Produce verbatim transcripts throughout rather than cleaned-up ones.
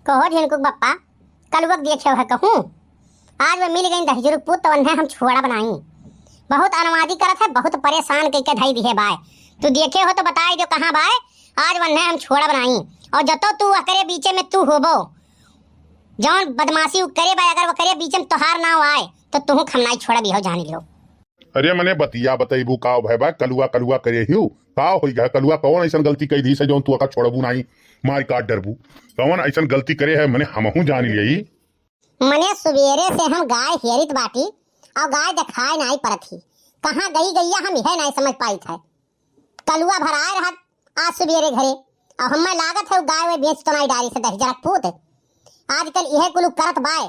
कहो झिनकुक बप्पा, कलुआ क देखे हो कहूँ? आज वह मिल गई दहिजरू क पूत, तो वन्है हम छोड़ा बनाई। बहुत अनवादी करत है, बहुत परेशान कइके धई दिहे बाय। तू देखे हो तो बताई दो कहाँ बाय, आज वन्है हम छोड़ा बनाई। और जतो तू ओकरे बीचे में तू होबो, जौन बदमाशी उ करे बाय, अगर ओकरे बीचे में तोहार नाव आए, तो तुहूँ क हम नाई छोड़बी हो, जानी लियो। अरे मने बतिया बतैबू, का भय बा? कलुआ कलुआ करे हिउ, का होई गा? कलुआ कौन ऐसन गलती कई दिहिस है जौन तू ओका छोड़बू नाई, मार काट डरबू? कौन ऐसन गलती करे है, मने हमहू जान लियई। मने सुबेरे से हम गाय हेरित बाटी और गाय देखाए नाई परत ही, कहाँ गई गैया हम यह नाई समझ पाइत है। कलुआ भराए रहत आज सुबेरे घरे, और हमें लागत है उ गाय वे बेच तो नाई डारी से दहिजरू क पूत। आजकल यह कुल करत बाय,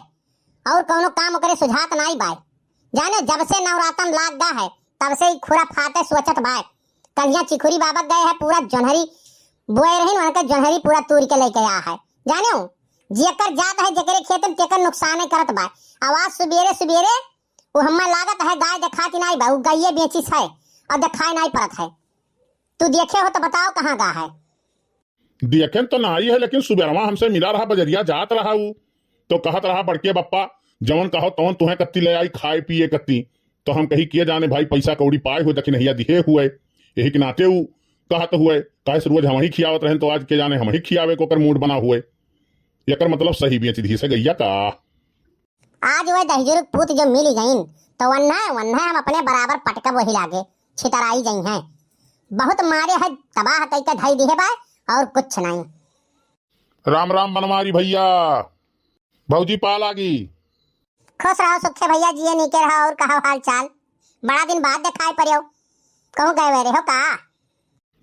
और कौनो काम ओकरे सुझात नाई बाय। जाने जब से नवरातन लाग गा है, तब से ही खुराफाते सोचत बाय। कलिया चिखुरी बाबा गए है, पूरा जोन्हरी बोए रहिन, उनके जोन्हरी पूरा तूर के लेके आ है। जाने जेकर जात है, जेकरे खेत में, तेकर नुकसाने करत बाय। आवाज सुबेरे सुबेरे उ हमें लागत है गाय देखाती नाई बा, उ गाये बेचिस है और देखाए नाई परत है। तू देखे हो तो बताओ कहाँ गा है? देखेन तो नाई है, लेकिन सुबेरवा हमसे मिला रहा, बजरिया जात रहा उ, तो कहत रहा बड़के बप्पा, जवन कहो तवन तुहें कत्ती ले आई खाए पिए कत्ती। तो हम कही, के जाने भाई, पैसा कौड़ी पाए हुए, दखिनहिया दिहे हुए, यही के नाते उ कहत हुए, काहे से रोज हमही खियावत रहेन, तो आज के जाने हमही खियावे को ओकर मूड बना हुए। एकर मतलब सही बेच दिहिस है गैया का। आज वह दहिजरू क पूत जो मिल गईन, तो वन्है, वन्है हम अपने बराबर पटकब वही लागे, छितराई जइहैं। बहुत मारे है, तबाह कइके धई दिहे बाय, और कुछ नहीं। राम राम बनवारी भैया, भौजी पाल आगी। खुश रहो सुखे भैया, जिए नीके रहो, और कहो हाल चाल? बड़ा दिन बाद देखाए पड़े हो, कहूँ गए हुए रहे हो का?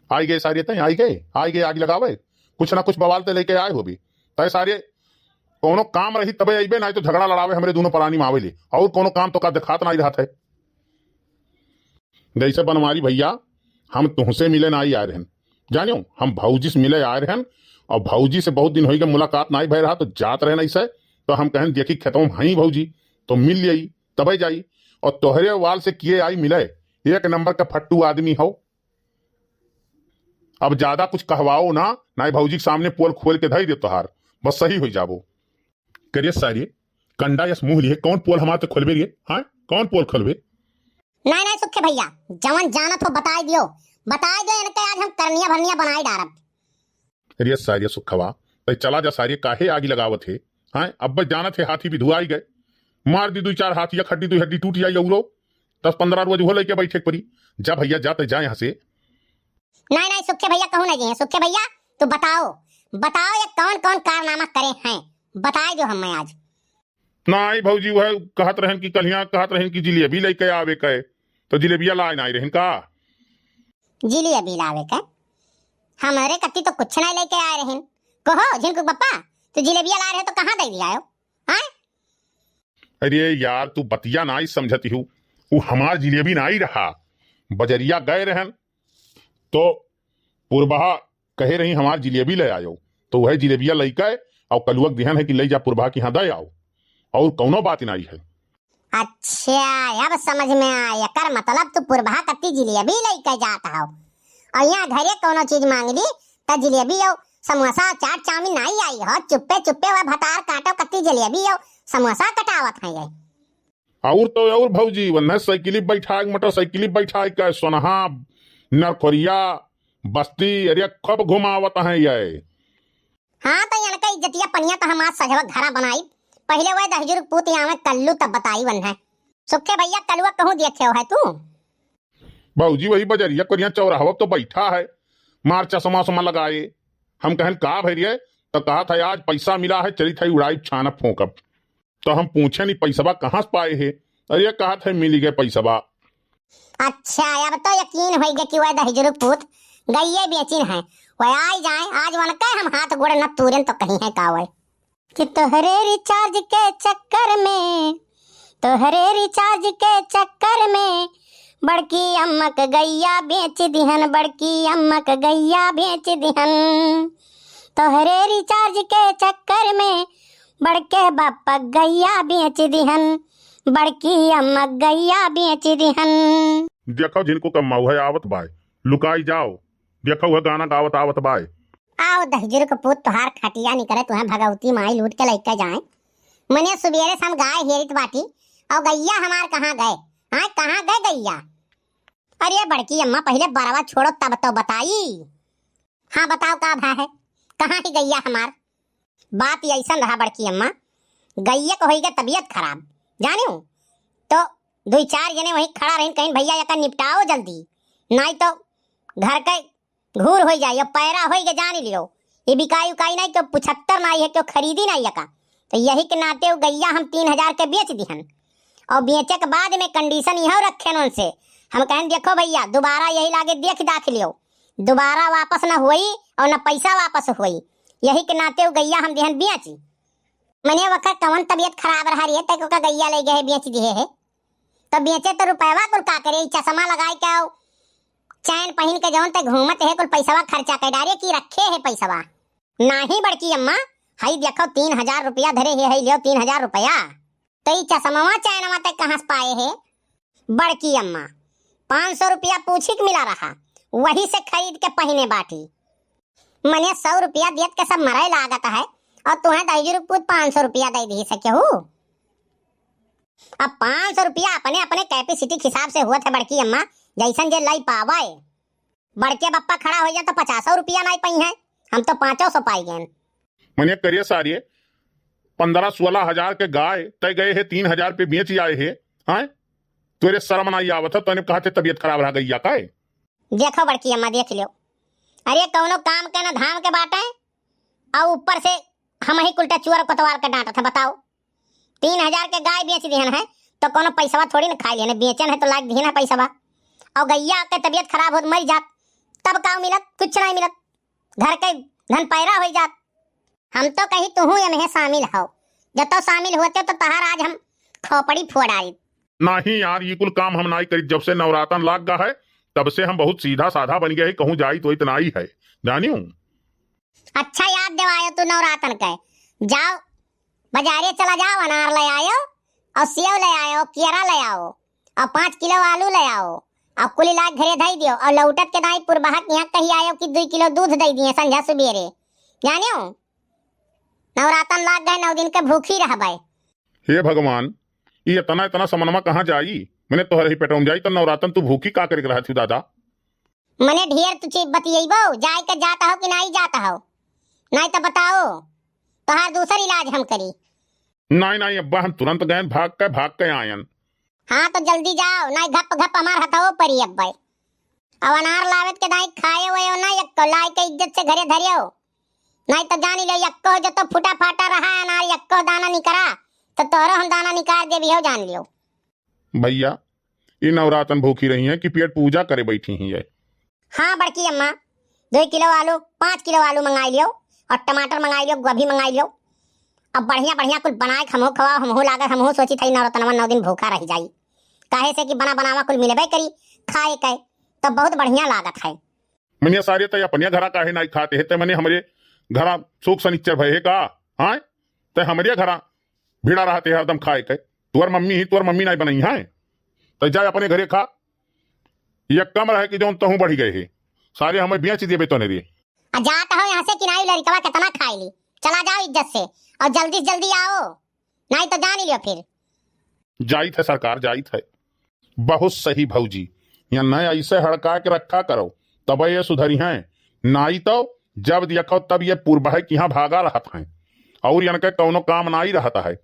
आई गए सारे तय, आई गए, आई गए आग लगावे। कुछ ना कुछ बवाल ते लेके आए हो भी। तय सारे कौनो काम रही तबे अइबे, नाई तो झगड़ा लड़ावे हमरे दोनों परानी में आवेले। और कौनो काम तो का देखात नाई रहत है। जैसे बनवारी भैया, हम तुहसे मिले नाई आए रहन, जानियो, हम भौजी से मिले आए रहन। और भौजी से बहुत दिन होई गए मुलाकात नाई भय रहा, तो जात रहन ऐसे, तो हम कहन देखी खेतों में हई भौजी, तो मिल लियई, तबे जाई। और तोहरे वाल से किए आई मिले, एक नंबर का फट्टू आदमी हो। अब ज्यादा कुछ कहवाओ ना, नाई भौजी के सामने पोल खोल के धई दे तोहार, बस सही होई जाबो। करिए सारे, कंडा यस मुँह लिए, कौन पोल हमार ते खोलबे रे? हाँ, कौन पोल खोलबे? नाई, नाई सुखे भैया, जवन जानत हो बताई दियो, बताई दियो, इनके आज हम करनिया भरनिया बनाई डारब। अरे सारे सुखवा, तै चला जा सारे, काहे आगी लगावत है? हाँ, अब जानत है हाथी भी धुआई गए, मार दी दुई चार हाथ या खड्डी दुई हड्डी टूट जाई, औरो दस पन्द्रह रोज हो लेके बैठे के पड़ी। जा भैया, जा, तै जा यहाँ से। नाई, नाई सुखे भैया, कहूँ ना जी, सुखे भैया, तू बताओ, बताओ ये कौन कौन कारनामा करे हैं, बताई दियो हमें आज। नाई भौजी, वह कहत रहन कि कलिया कहत रहन कि जिलेबी लेके आवे के, तो जिलेबिया लाए नाई रहन का? जिलेबी लावे के? हमरे कत्ती तो कुछ नाई लेके आए रहन। कहो झिनकू बप्पा, तू जिलेबिया लाए रहे तो कहाँ दे दिया हो? हाँ? अरे यार, तू बतिया नाई समझती हूँ, वो हमार जिलेबी नाई रहा, बजरिया गए रहन तो पुरबहा कहे रही हमार जिलेबी ले आयो, तो वह जिलेबिया लइके और कलुआ के दिहन है कि ले जा पुरबहा के यहाँ दे आओ, और कौनो बात नाई है। अच्छा, अब समझ में आए, एकर मतलब तू पुरबहा कत्ती जिलेबी लइके जात हो और यहाँ घरे कौनो चीज मांग ली तो जिलेबी और समोसा चाट चाउमीन नाई आई हो, चुप्पे चुप्पे वह भतार काटो कत्ती जिलेबी और समोसा कटावत है ये। और तो और भौजी, वन्ने साइकिली बैठाए, मोटरसाइकिली बैठाए के सोनहा, नरखोरिया, बस्ती, अरे खूब घुमावत हैं ये। हाँ, तो इनका इज्जतिया पनिया तो हम आज सजवा घरा बनाई। पहले वह दहिजरू पूत आवे कल्लू तब बताई वन्ने। सुखे भैया, कलुआ कहूँ देखे हो है तू? भौजी, वही बजरिया कोरिया चौराहवा तो बैठा है, मार चश्मा उश्मा लगाए। हम कहन का भैरिये, तो कहत है आज पैसा मिला है, चलित है उड़ाई छाना फूंकब। तो हम पूछे नहीं पैसवा कहाँ से पाए है? अरे कहत है मिल गए पैसवा। अच्छा, अब तो यकीन होई गए कि वह दहिजरू पूत गइये बेचिन है। वह आई जाए, आज वनके हम हाथ गोड़ न तूरेन तो कहीं है का वह। कि तोहरे रिचार्ज के चक्कर में, तोहरे रिचार्ज के चक्कर में बड़की अम्मा के गैया बेच दिहन, बड़की अम्मा के गैया बेच दिहन। तोहरे रिचार्ज के चक्कर में बड़के बापा गैया बेच दिहन, बड़की अम्मा गैया बेच दिहन। देखो झिनकू का मौहै आवत बाय, लुकाई जाओ। देखो वह गाना गावत आवत बाय। आओ दहिजरू के पूत, तोहार खटिया निकरे, तुहें भगवती माई लूट के लइके जाए। मने सुबेरे से हम गाय हेरित बाटी, अउ गइया हमार कहाँ गए? हाँ, कहाँ गए गइया? अरे बड़की अम्मा, पहिले बरवा छोड़ो तब तो बताई। हाँ बताओ का भा है, कहाँ ही गइया हमार? बात अइसन रहा बड़की अम्मा, गइया के होई गए तबियत खराब, जानियो तो दुई चार जने वहीं खड़ा रहिन, कहिन भइया एका निपटाओ जल्दी, नाहीं तो घर के घूर होई जाई, अब पैरा होई के जान लियो। ये बिकाई उकाई नाहीं, क्यों पुछत्तर नाहीं है, क्यों खरीदी नाहीं एका। तो यही के नाते वो गइया हम तीन हजार के बेच दिहन। अउ बेचे के बाद में condition इहो रखेन उनसे, हम कहेन देखो भइया, दोबारा यही लागे देख दाख लियो, दोबारा वापस न होई अउ न पैसा वापस होई। यही के नाते वो गइया हम दिहन बेची। मने वकर कवन तबियत खराब रहा रे, तै ओका गइया लइ गए बेच दिहे है। तो बेचे तो रुपयवा कुल का करे, ई चश्मा लगाए के अउ चैन पहिन के जौन तै घूमत है, कुल पैसवा खर्चा कर डारे कि रखे है पैसवा? नाहीं बड़की अम्मा, हई देखो तीन हजार रुपया धरे है, हई लियो तीन हजार रुपया। तो ई चश्मवा चैनवा तै कहाँ से पाए है? बड़की अम्मा, पाँच सौ रुपया पूछी के मिला रहा, वही से खरीद के पहिने बाटी। मने सौ रुपया देत के सब मरे लागत है, अउ तुहें दहिजरू के पूत पाँच सौ रुपया दइ दिहिस केहू। अब पाँच सौ रुपया अपने अपने capacity के हिसाब से होत है बड़की अम्मा, जइसन जे लइ पावे। बड़के बप्पा खड़ा होइ जा तो पचासौ रुपया नाहीं पइहैं, हम तो पाँचौ सौ पाइ गएन। मने करे सारे, पन्द्रह सोलह हजार के गाय तै गए है, तीन हजार पे बेच आए है, हैं? तोरे शर्म नाहीं आवत है, तने कहते तबियत खराब रहा गइया का है? देखो बड़की अम्मा, देख लियो, अरे कौनो काम के ना धाम के बाटे, अउ ऊपर से हमही कुलटा चुअर कोतवाल के डांटत है, बताओ। तीन हजार के गाय बेच दिहन है, तो कौनो पैसवा थोड़ी ना खाइ लिहन है, बेचन है तो लाग दिहन है पैसवा। अउ गइया के तबियत खराब होत मरि जात, तब का मिलत? कुछ नाहीं मिलत, घर के धन पैरा होइ जात। हम तो कही तुहू एम्हे शामिल हौ, जब तो शामिल होते तो तहार आज हम खोपड़ी फोड़ आइत। नाहीं यार, ई कुल काम हम नाहीं करित। जब से नवरातन लाग गा है, तब से हम बहुत सीधा साधा बन गए हैं, कहूँ जाइत वइत नाहीं है, जानियो। अच्छा याद देवायो तू नवरातन के। जाओ, बजारे चला जाओ, अनार लइ आयो, अउ सेव लइ आयो, केरा लइ आओ, अउ पाँच किलो आलू लइ आओ, अउ कुल लाइ घरे धइ दियो, अउ लौटत के दाई पुरबहा के यहाँ कहि आयो कि दुइ किलो दूध दइ दिए संझा सुबेरे। जानियो, नवरातन लाग गए, नौ दिन के भूखी रहबे। हे भगवान, ई एतना, एतना समनमा कहाँ जाई? मने तोहरे ही पेटवा में जाई, तो नवरातन तू भूखी का करे के रहत हू दादा? मने ढेर तू चीज बतियैबो, जाए के जात हौ कि नाहीं जात हौ? नाहीं तो बताओ, तोहार दूसर इलाज हम करी। नाहीं, नाहीं अब्बा, हम तुरंत गएन, भाग के, भाग के आयन। हाँ तो जल्दी जाओ, नाहीं घप घप हमार हथवो परी अब्बे। अब अनार लावत के दाई खाए वयो ना एक्को, लाइ के इज्जत से घरे धरियो। नाहीं तो जानी लो, यक्को जो तो फूटा फाटा रहा अनार, यक्को दाना निकरा, तो तोहरो हम दाना निकाल देबी हो, जान लियो। भइया, ई नवरातन भूखी रही हैं कि पेट पूजा करे बैठी हैं ये? हाँ बड़की अम्मा, दुइ किलो आलू, पाँच किलो आलू मंगाइ लियो, अउ टमाटर मंगाइ लियो, गोभी मंगाइ लियो। अब बढ़िया बढ़िया कुल बनाए के हमहू खवाओ, हमहू लागत, हमहू सोचित हई नवरतनवा नौ दिन भूखा रहि जाई, काहे से कि बना बनावा कुल मिलबे करी खाए के, तब बहुत बढ़िया लागत है। मने सारे तै अपने घरा काहे नाहीं खात है, तै मने हमरे घरा सुख सनिच्चर भए है का? हाँ, तै हमरे घरा भिड़ा रहत है हरदम खाए के। तोर मम्मी ही, तोर मम्मी नाहीं बनइहैं, तै जा अपने घरे खा। ई कम रहे कि जौन तहूँ बढ़ि गए है, सारे हमें बेच देबे तोने रे। आ जात हो यहाँ से कि नाहीं, लड़िकवा केतना खाइ ली। चला जाओ इज्जत से, अउ जल्दी से जल्दी आओ, नाहीं तो जान लियो फिर। जाइत है सरकार, जाइत है। बहुत सही भौजी, या नय ऐसे हड़का के रखा करो, तब ये सुधरिहैं। नाई तो जब देखो तब ये पुरबहे के यहाँ भागा रहत हैं, अउर यनके कौनो काम नाई रहत है।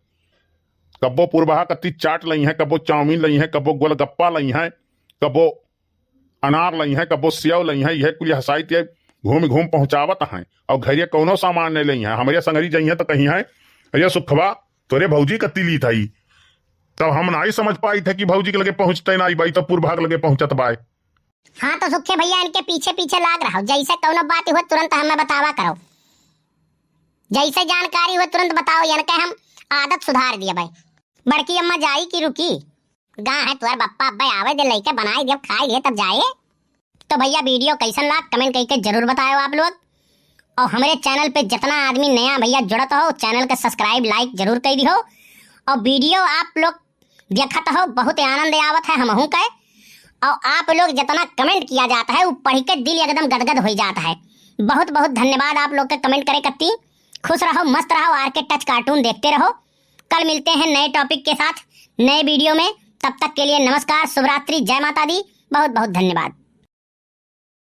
कब्बो पुरबहा कत्ती चाट लइहैं, कब्बो चाउमीन लइहैं, कब्बो गोलगप्पा लइहैं, कब्बो अनार लइहैं, कब्बो सेव लइहैं, यह कुल हसाइत ये घूम घूम पहुँचावत हैं, अउर घरे कौनो सामान नहीं लइहैं। हमरे संगरी जइहैं तो कहिहैं, "अरे सुखवा, तोरे भौजी कत्ती लीत हई।" तब हम नाई समझ पाइत है कि भौजी के लगे पहुँचते नाई बाई, तब पुरबहा के लगे पहुँचत बाय। हाँ तो सुखे भइया, इनके पीछे पीछे लाग रहो, जैसे कौनो बात हो तुरंत हमें बतावा करो, जैसे जानकारी हो तुरंत बताओ, इनके हम आदत सुधार दिए भाई। बड़की अम्मा जाई कि रुकी? गा है तोर बप्पा अब्बे आवे दे, लइके बनाए दियो, खाए लिए तब जाए। तो भइया video कैसन लाग comment कइके जरूर बतायो आप लोग। अउर हमरे channel पे जितना आदमी नया भइया जुड़त हो, channel के subscribe like जरूर कइ दिहो। अउर video आप लोग देखत हो, बहुत आनंद आवत है हमहू के। अउर आप लोग जितना comment किया जात है, वो पढ़ के दिल एकदम गदगद होइ जात है। बहुत बहुत धन्यवाद आप लोग के comment करे कत्ती। खुश रहो, मस्त रहो, आर के टच cartoon देखते रहो। कल मिलते हैं नए topic के साथ, नए video में। तब तक के लिए नमस्कार, शुभ रात्रि, जय माता दी, बहुत बहुत धन्यवाद।